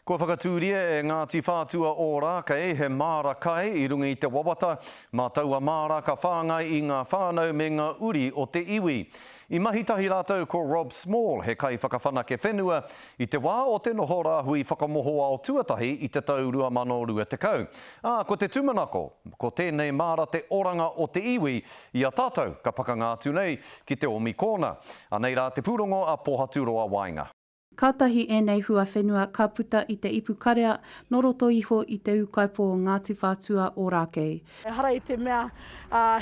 Kua whakatūria e Ngāti Whātua Ōrākei he māra kai i runga i te wawata, mā taua māra ka whāngai i ngā whānau me ngā uri o te iwi. I mahi tahi rātou ko Rob Small, he kaiwhakawhanake whenua, i te wā o te noho rāhui whakamohoao tuatahi i te tau 2020. Ā, ko te tūmanako, ko tēnei māra te oranga o te iwi i a tātou ka pakanga atu nei ki te omikōna. Anei rā te pūrongo a Pohaturoa Waenga. Kātahi ēnei huawhenua ka puta i te ipukarea nō roto iho i te ūkaipō o Ngāti Whātua Ōrākei. Ehara i te mea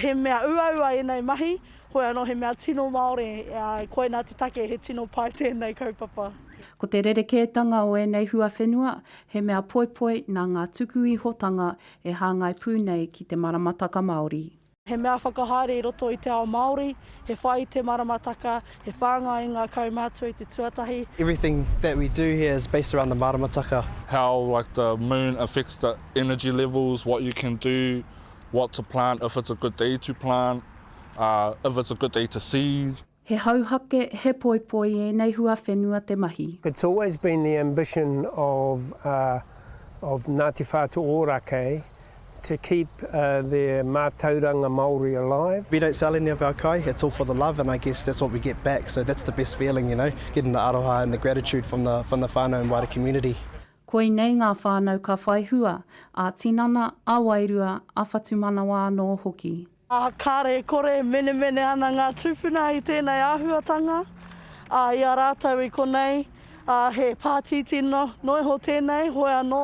he mea uaua ēnei mahi, hoi anō he mea tino Māori, koinā te take he tino pai tēnei kaupapa. Ko te rerekētanga o ēnei huawhenua, he mea poipoi nā ngā tukuihotanga e hāngai pū nei ki te maramataka Māori. He mea whakahaere i roto i te ao Māori, he whai i te maramataka, he whāngai i ngā kaumātua i te tuatahi. Everything that we do here is based around the maramataka. How like the moon affects the energy levels, what you can do, what to plant, if it's a good day to plant, if it's a good day to seed. He hauhake, he poipoi ēnei huawhenua te mahi. It's always been the ambition of of Ngāti Whātua Ōrākei to keep their mātauranga Māori alive. We don't sell any of our kai, it's all for the love and I guess that's what we get back, so that's the best feeling, you know, getting the aroha and the gratitude from the from the whānau and wider community. Koinei ngā whānau ka whai hua, ā-tinana, ā-wairua, ā-whatumanawa anō hoki. Ā, kāre e kore e menemene ana ngā tūpuna i tēnei āhuatanga, ā, i a rātou i konei, ā, he pātītī noa iho tēnei, hoi anō,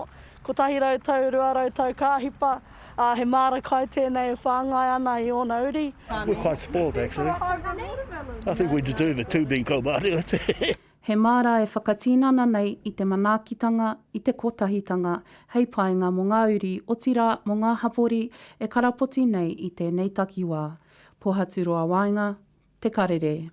100 tau, 200 tau ka hipa, ā, he māra kai tēnei e whāngai ana i ōna uri. We're quite spoilt actually. I think we deserve it too being kaumātua. He māra e whakatinana nei i te manaakitanga, i te kotahitanga, hei painga mō ngā uri, otirā mō ngā hapori e karapoti nei i tēnei takiwā. Pohaturoa Waenga, Te Karere.